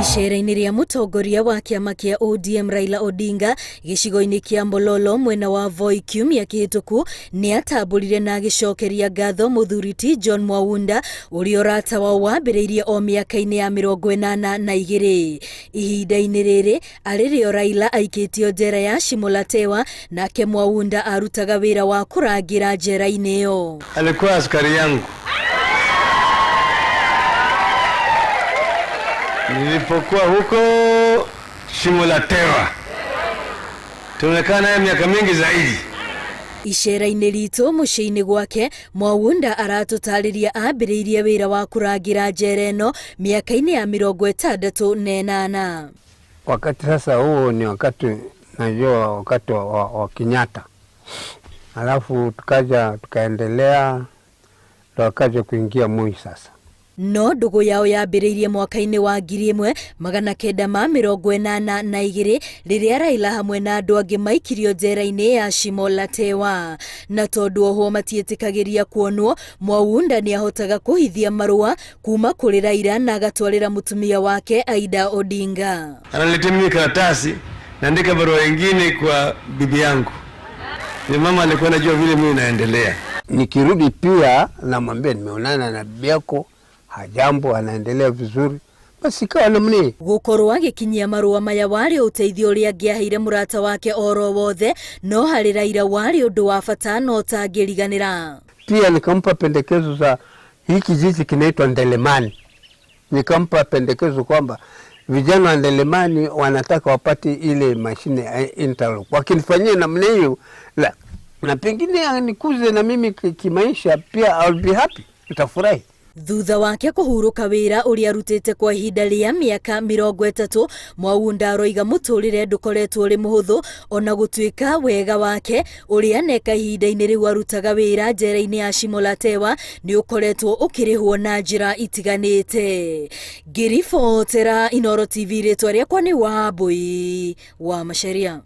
Icera-inĩ rĩa mũtongoria wa kĩama kĩa ODM Raila Odinga gĩcigo-inĩ kĩa Mbololo mwena wa Voi kiumia kĩhĩtũku nĩ atambũrire na agĩcokeria ngatho mũthuri ti John Mwaunda ũrĩa ũrata wao wambĩrĩirie o mĩaka-inĩ ya 82. Ihinda-inĩ rĩrĩ arĩ rĩo Raila aikĩtio njera ya Shimolatewa nake Mwaunda arutaga wĩra wa kũrangĩra njera-inĩ ĩyo. Alikuwa askari yangu. Nilipokuwa huko Shimolatewa, tumekaa naye miaka mingi zaidi. Icera-inĩ ritũ mũciĩ-inĩ gwake, Mwaunda aratũtarĩria ambĩrĩirie wĩra wa kũrangĩra njera ĩno mĩaka-inĩ ya 68. Wakati sasa huo ni wakati najua wakati wa Kenyatta, alafu tukaja tukaendelea, ndo akaja kuingia Moi sasa. No ndũgũ yao yambĩrĩirie mwaka-inĩ wa 1982 rĩrĩa Raila hamwe na andũ angĩ maikirio njera-inĩ ya Shimo la Tewa. Na tondũ ohwo matiĩtĩkagĩria kuonwo, Mwaunda nĩahotaga kũhithia marũa kuma kũrĩ Raila na agatwarĩra mũtumia wake Aida Odinga. Ananiletea mimi karatasi, naandika barua ingine kwa bibi yangu. Ni mama alikuwa anajua vile mimi naendelea. Nikirudi pia namwambia nimeonana na bibi yako, hajambo, anaendelea vizuri. Basi ikawa namna hiyo. Gũkorwo agĩkinyia marũa maya warĩ ũteithio ũrĩa angĩaheire mũrata wake oro wothe, no harĩ Raila warĩ ũndũ wa bata na ũtangĩriganĩra. Pia nikampa pendekezo za hiki kijiji kinaitwa Ndelemani. Nikampa pendekezo kwamba vijana wa Ndelemani wanataka wapate ile mashine ya interlock. Wakinifanyia namna hiyo, na pengine nikuze na mimi kimaisha pia, I'll be happy, nitafurahi. Thutha wake kũhurũka wĩra ũrĩa arutĩte kwa ihinda rĩa mĩaka 30, Mwaunda aroiga mũtũrĩre ndũkoretwo ũrĩ mũhũthũ ona gũtuĩka wega wake ũrĩa aneka ihinda-inĩ rĩu arutaga wĩra njera-inĩ ya Shimo la Tewa nĩ ũkoretwo ũkĩrĩhwo na njĩra itiganĩte. Ngĩribotera Inooro TV, rĩtwa rĩakwa nĩ Wambui wa Macharia.